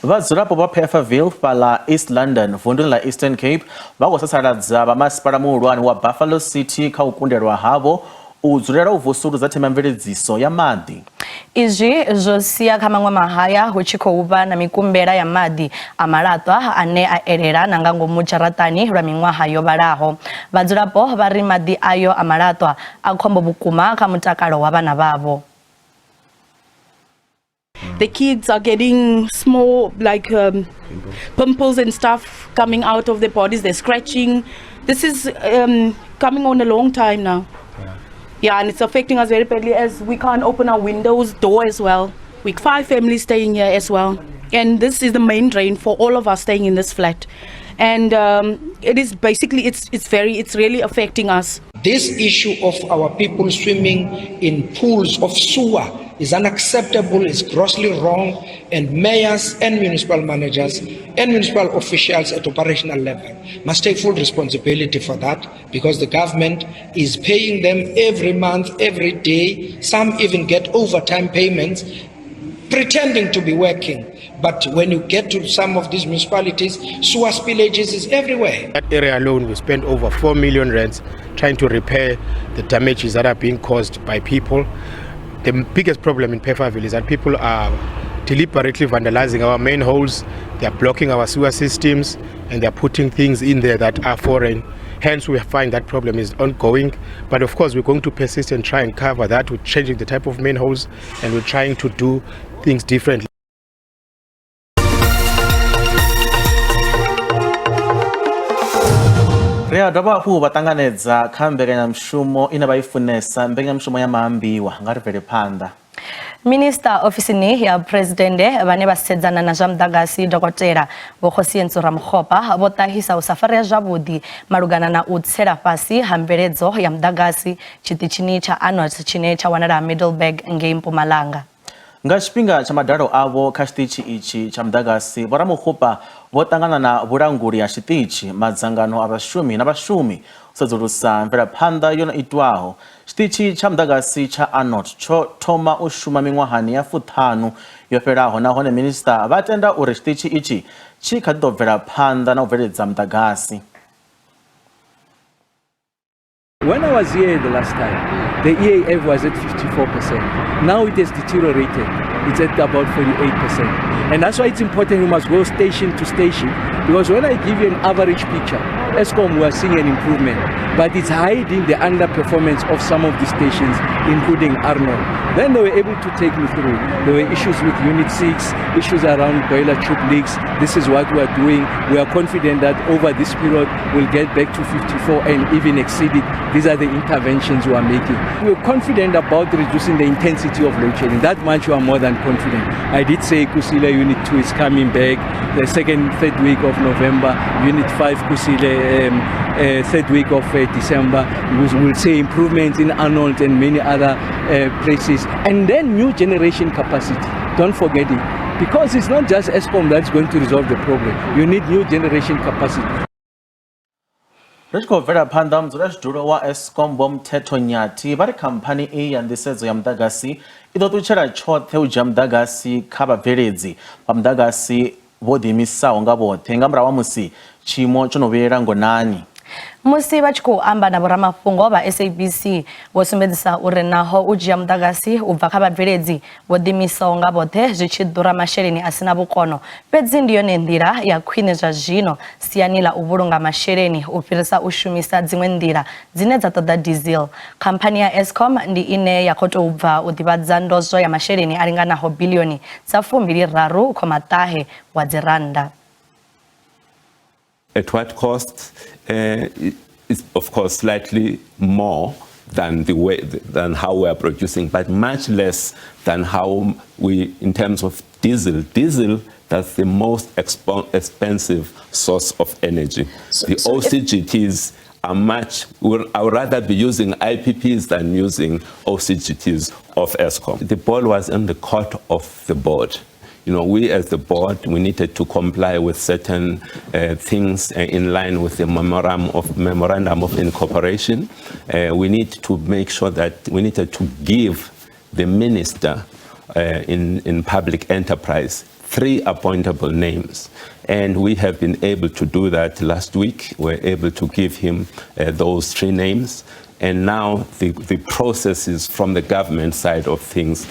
Vhadzulapo vha Pefferville fhaḽa East London vunduni ḽa Eastern Cape vha khou sasaladza vha masipala muhulwane wa Buffalo City kha u kundelwa havho u dzulela u vusuludza themamveledziso ya maḓi. Izwi zwo sia kha maṅwe mahaya hu tshi khou vha na mikumbela ya maḓi a malaṱwa ane a elela na nga ngomu dzharaṱani lwa miṅwaha yo vhalaho. Vhadzulapo vha ri maḓi ayo a malaṱwa a khombo vhukuma kha mutakalo wa vhana vhavho. The kids are getting small, like pimples and stuff coming out of their bodies. They're scratching. This is coming on a long time now. Yeah, and it's affecting us very badly as we can't open our windows, door as well. We're 5 families staying here as well. And this is the main drain for all of us staying in this flat. And it is basically, it's really affecting us. This issue of our people swimming in pools of sewer is unacceptable, is grossly wrong, and mayors and municipal managers and municipal officials at operational level must take full responsibility for that, because the government is paying them every month, every day. Some even get overtime payments, pretending to be working. But when you get to some of these municipalities, sewer spillages is everywhere. That area alone, we spent over 4 million rands trying to repair the damages that are being caused by people. The biggest problem in Pefferville is that people are deliberately vandalizing our manholes, they are blocking our sewer systems, and they are putting things in there that are foreign. Hence, we find that problem is ongoing. But of course, we're going to persist and try and cover that with changing the type of manholes, and we're trying to do things differently. Ri a dovha hafhu vha ṱanganedza kha mbekanyamushumo ine vha i funesa, mbekanyamushumo ya maambiwa. Nga ri bvele phanḓa. Minista ofisini ya Presidennde vhane vha sedzana na zwa muḓagasi Dokotela Vho Kgosientsho Ramokgopa vho ṱahisa u sa farea zwavhuḓi malugana na u tsela fhasi ha mveledzo ya muḓagasi tshiṱitshini tsha Arnot tshine tsha wanala Middelburg ngei Mpumalanga. Nga tshifhinga tsha madalo avho kha tshiṱitshi itshi tsha muḓagasi, Vho Ramokgopa vho ṱangana na vhulanguli ha tshiṱitshi, madzangano a vhashumi na vhashumi u sedzulusa mvelaphanḓa yo no itwaho. Tshiṱitshi tsha muḓagasi tsha Arnot tsho thoma u shuma miṅwahani ya 50 yo fhelaho, nahone minisiṱa vha tenda uri tshiṱitshi itshi tshi kha ḓi ḓo bvela phanḓa na u bveledza muḓagasi. When I was here the last time, the EAF was at 54%. Now it has deteriorated. It's at about 48%. And that's why it's important you must go station to station, because when I give you an average picture, Eskom, we are seeing an improvement, but it's hiding the underperformance of some of the stations, including Arnot. Then they were able to take me through. There were issues with Unit 6, issues around boiler tube leaks. This is what we are doing. We are confident that over this period, we'll get back to 54 and even exceed it. These are the interventions we are making. We're confident about reducing the intensity of load shedding. That much we are more than confident. I did say Kusile Unit 2 is coming back the second, third week of November. Unit 5 Kusile, third week of December. We will see improvements in Arnot and many other places. And then new generation capacity. Don't forget it. Because it's not just Eskom that's going to resolve the problem. You need new generation capacity. Ri tshi khou bvela phanḓa, mudzulatshidulo wa Eskom Vho Mthetho Nyathi vha ri khamphani iyi ya nḓisedzo ya muḓagasi i ḓo ṱutshela tshoṱhe u dzhia muḓagasi kha vhabveledzi vha muḓagasi vho ḓiimisaho nga vhoṱhe nga murahu ha musi tshiimo tsho no vhuyela ngonani. Musi vha tshi khou amba na vhoramafhungo vha SABC vho sumbedzisa uri naho u dzhia muḓagasi u bva kha vhabveledzi vho ḓiimisaho nga vhoṱhe zwi tshi ḓura masheleni a sina vhukono, fhedzi ndi yone nḓila ya khwine zwa zwino siani ḽa u vhulunga masheleni u fhirisa u shumisa dziṅwe nḓila dzine dza ṱoḓa diesel. Khamphani ya Eskom ndi ine ya khou tou bva u ḓivhadza ndozwo ya masheleni a linganaho biḽioni dza 23.9 wa dzi rannda. At what cost? It's of course slightly more than the way than how we are producing, but much less than how we in terms of diesel. Diesel, that's the most expensive source of energy. The OCGTs are much, I would rather be using IPPs than using OCGTs of Eskom. The ball was in the court of the board. You know, we as the board, we needed to comply with certain things in line with the memorandum of incorporation. We need to make sure that we needed to give the minister in public enterprise 3 appointable names. And we have been able to do that last week. We were able to give him those 3 names. And now the processes from the government side of things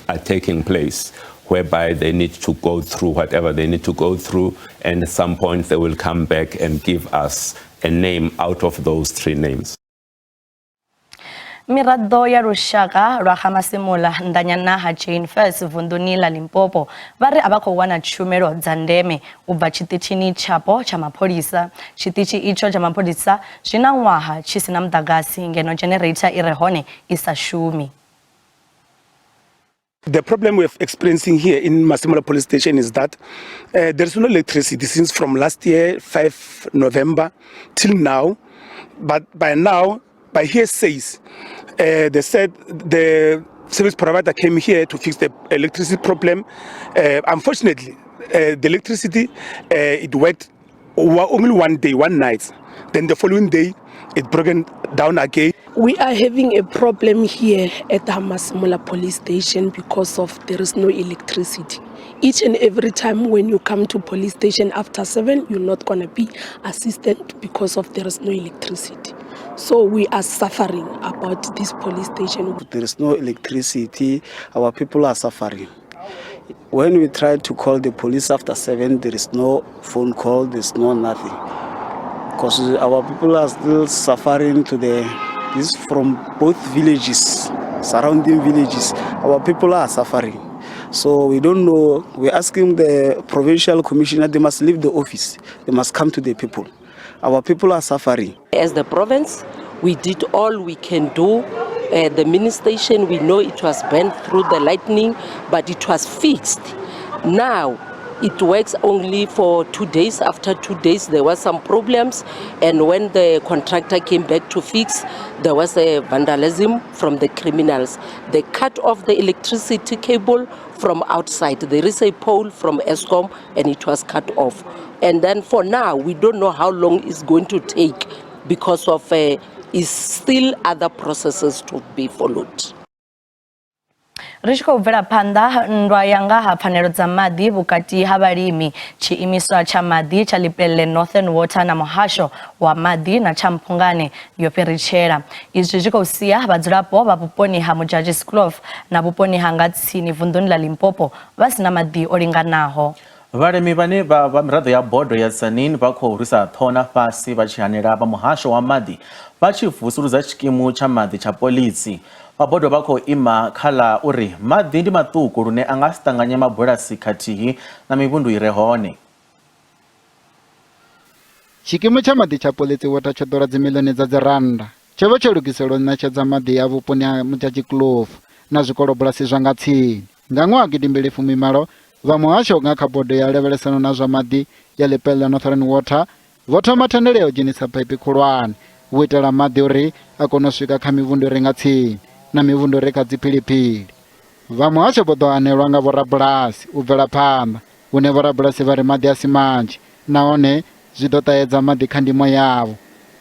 are taking place, whereby they need to go through whatever they need to go through, and at some point they will come back and give us a name out of those 3 names. Miraḓo ya lushaka lwa ga Masemola nḓanyana ha Jane Furse vunduni ḽa Limpopo vha ri a vha khou wana tshumelo dza ndeme u bva tshiṱitshini tshapo tsha mapholisa. Tshiṱitshi itsho tsha mapholisa zwi na ṅwaha tshi sina muḓagasi ngeno generator i re hone i sa shumi. The problem we're experiencing here in Masemola Police Station is that there is no electricity since from last year, 5 November, till now. But by now, by hearsays, they said the service provider came here to fix the electricity problem. Unfortunately, the electricity, it worked only one day, one night. Then the following day, it broken down again. We are having a problem here at the Masemola Police Station because of there is no electricity. Each and every time when you come to police station after 7, you're not going to be assisted because of there is no electricity. So we are suffering about this police station. There is no electricity. Our people are suffering. When we try to call the police after 7, there is no phone call, there's no nothing. Because our people are still suffering to the, this from both villages, surrounding villages. Our people are suffering. So we don't know. We're asking the provincial commissioner, they must leave the office. They must come to the people. Our people are suffering. As the province, we did all we can do. The mini station, we know it was burnt through the lightning, but it was fixed. Now, it works only for 2 days. After 2 days, there were some problems. And when the contractor came back to fix, there was a vandalism from the criminals. They cut off the electricity cable from outside. There is a pole from Eskom and it was cut off. And then for now, we don't know how long it's going to take because of is still other processes to be followed. Ri tshi khou bvela phanḓa nndwa ya nga ha pfanelo dza maḓi vhukati ha vhalimi, tshiimiswa tsha maḓi tsha Lepelle Northern Water na muhasho wa maḓi na tsha Mphungane yo fhiritshela. Izwi zwi khou sia vhadzulapo vha vhuponi ha Modjadjiskloof na vhuponi ha nga tsini vunḓuni ḽa Limpopo vha sina maḓi o linganaho. Vhalimi vhane vha vha miraḓo ya bodo ya Tzaneen vha khou rwisa ṱhoho fhasi vha tshi hanela vha muhasho wa maḓi vha tshi vusuludza tshikimu tsha maḓi tsha Politsi. Vha bodo vha khou ima kha ḽa uri maḓi ndi maṱuku lune a nga si ṱanganye mabulasi khathihi na mivhundu i re hone. Tshikimu tsha maḓi tsha Politsi Water tsho ḓura dzimiḽioni dza dzirannda. Tsho vha tsho lugiselwa u ṋetshedza maḓi a vhuponi ha Modjadjiskloof na zwikolobulasi zwa nga tsini. Nga ṅwaha 2018, vha muhasho nga kha bodo ya lavhelesano na zwa maḓi ya Lepelle Northern Water vho thoma thendelo ya u dzhenisa phaiphi khulwane u itela maḓi uri a kone u swika kha mivhundu i re nga tsini na mivhundu i re kha dziphiliphili. Vha muhasho vho ḓo hanelwa nga vhorabulasi u bvela phanḓa, hune vhorabulasi vha ri maḓi a si manzhi nahone zwi ḓo ṱahedza maḓi kha ndimo yavho.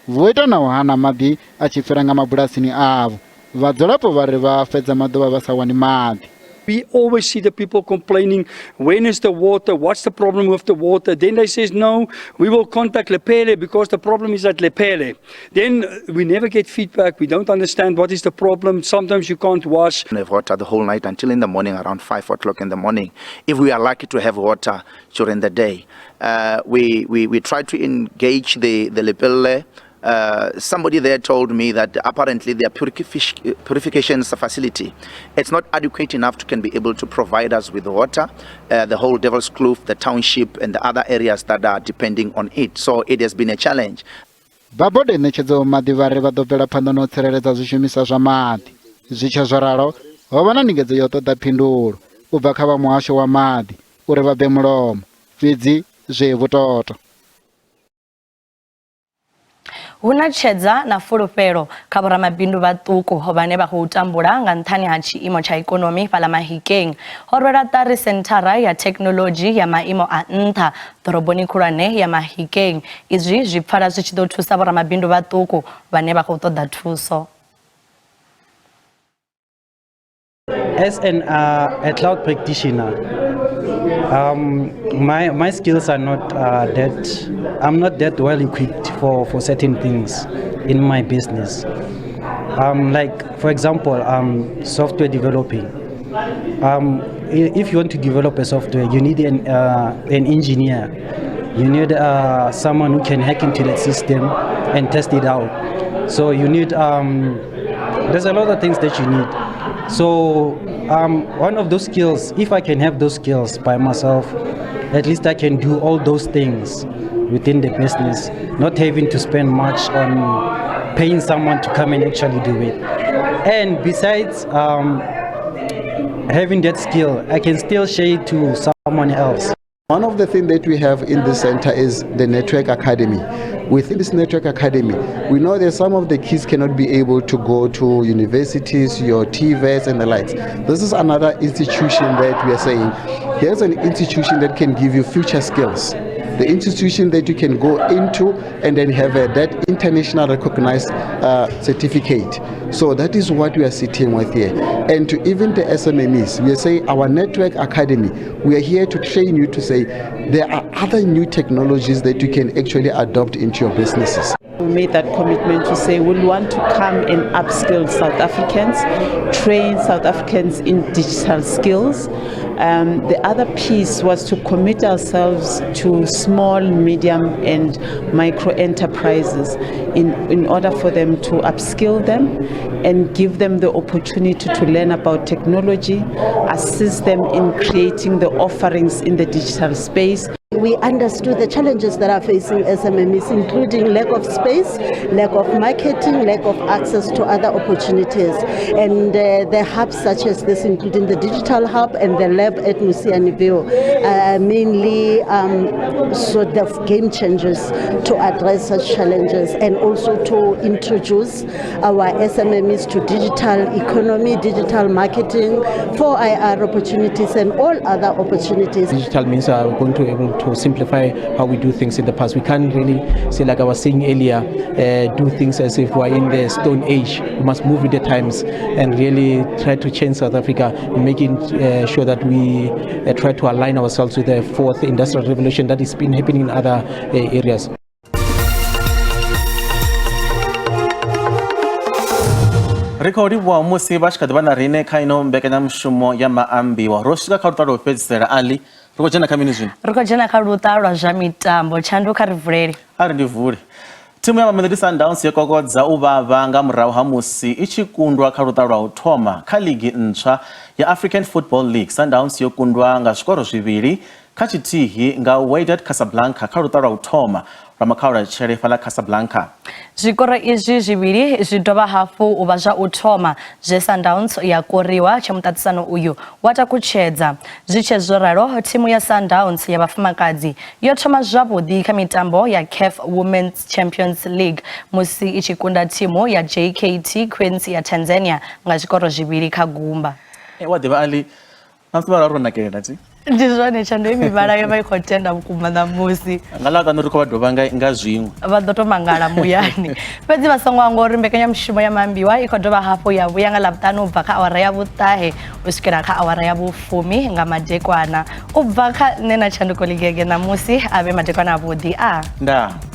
Vho ita na u hana maḓi a tshi fhira nga mabulasini avho. Vhadzulapo vha ri vha fhedza maḓuvha vha sa wani maḓi. We always see the people complaining, when is the water, what's the problem with the water? Then they says, no, we will contact Lepelle because the problem is at Lepelle. Then we never get feedback, we don't understand what is the problem. Sometimes you can't wash. We have water the whole night until in the morning, around 5 o'clock in the morning, if we are lucky to have water during the day. We try to engage the Lepelle. Somebody there told me that apparently their purification facility, it's not adequate enough to can be able to provide us with water, the whole Devil's Kloof, the township and the other areas that are depending on it. So it has been a challenge. Vha bodo i ṋetshedzaho maḓi vha ri vha ḓo bvela phanḓa na u tsireledza zwishumiswa zwa maḓi. Zwi tshe zwo ralo, ho vha na ndingedzo ya u ṱoḓa phindulo u bva kha vha muhasho wa maḓi uri vha bve mulomo, fhedzi zwe vhutoto. Hu na tshedza na fulufhelo kha vhoramabindu vhaṱuku vhane vha khou tambula nga nṱhani ha tshiimo tsha ikonomi fhaḽa Mahikeng. Ho rwelwa ṱari senthara ya thekhinoḽodzhi ya maimo a nṱha ḓoroboni khulwane ya Mahikeng. Izwi zwi pfala zwi tshi ḓo thusa vhoramabindu vhaṱuku vhane vha khou ṱoḓa thuso. As an, uh, a cloud practitioner, um, my, my skills are not uh, that, I'm not that well equipped for, for certain things in my business. Um, like, for example, um, software developing. Um, if you want to develop a software, you need an, uh, an engineer. You need uh, someone who can hack into that system and test it out. So you need, um, there's a lot of things that you need. So um, one of those skills, if I can have those skills by myself, at least I can do all those things within the business, not having to spend much on paying someone to come and actually do it. And besides um, having that skill, I can still share it to someone else. One of the things that we have in this center is the Network Academy. Within this Network Academy, we know that some of the kids cannot be able to go to universities, your TVETs and the likes. This is another institution that we are saying, here's an institution that can give you future skills the institution that you can go into and then have a, that international recognized uh, certificate. So that is what we are sitting with here. And to even the SMMEs, we are saying our network academy, we are here to train you to say there are other new technologies that you can actually adopt into your businesses. We made that commitment to say we'll want to come and upskill South Africans, train South Africans in digital skills. Um, the other piece was to commit ourselves to small, medium, and micro enterprises in, in order for them to upskill them and give them the opportunity to learn about technology, assist them in creating the offerings in the digital space. We understood the challenges that are facing SMMEs, including lack of space, lack of marketing, lack of access to other opportunities. And uh, the hubs such as this, including the digital hub and the lab at Musianiville, uh, mainly um, sort of game changers to address such challenges and also to introduce our SMMEs to digital economy, digital marketing, 4IR opportunities and all other opportunities. Digital means are going to able to simplify how we do things in the past. We can't really say, like I was saying earlier, uh, do things as if we're in the stone age. We must move with the times and really try to change South Africa, making uh, sure that we uh, try to align ourselves with the fourth industrial revolution that has been happening in other uh, areas. Ri khou livhuwa musi vha tshi kha ḓi vha na riṋe kha ino mbekanyamushumo ya maambiwa ro swika kha luṱa lwa u fhedzisela ali ri khou dzhena kha mini zwino ri khou dzhena kha luṱa lwa zwa mitambo tshandu kha ri vulele a ri ndi vule thimu ya mamelodi sundowns yo kokodza u vhavha nga murahu ha musi i tshi kundwa kha luṱa lwa u thoma kha ligi ntswa ya african football league sundowns yo kundwa nga zwikoro zwivhili kha tshithihi nga Wydad Casablanca kha luṱa lwa u thoma lwa makhaulatshele fhaḽa Casablanca. Zwikoro izwi zwivhili zwi dovha hafhu u vha zwa u thoma zwe Sundowns ya koriwa tshe muṱaṱisano uyu wa takutshedza. Zwi tshe zwo ralo, thimu ya Sundowns ya vhafumakadzi yo thoma zwavhuḓi kha mitambo ya CAF Women's Champions League musi i tshi kunda thimu ya JKT Queens ya Tanzania nga zwikoro zwivhili kha gumba. E, wa ḓivha Ali, ṋamusi vha ro nakelela ti ndi zwone tshando i mivhala yo vha i khou tenda vhukuma ṋamusi nga ḽavhuṱanu ri khou vha dovha nga, nga zwiṅwe vha ḓo to mangala muyani fhedzi vha songo hangwa uri mbekanyamushumo ya maambiwa i khou dovha hafhu ya vhuya nga ḽavhuṱanu u bva kha awara ya vhuṱahe u swikela kha awara ya vhufumi nga madekwana u bva kha nṋe na tshanduko ligege ṋamusi a vhe madekwana avhuḓi a ndaa.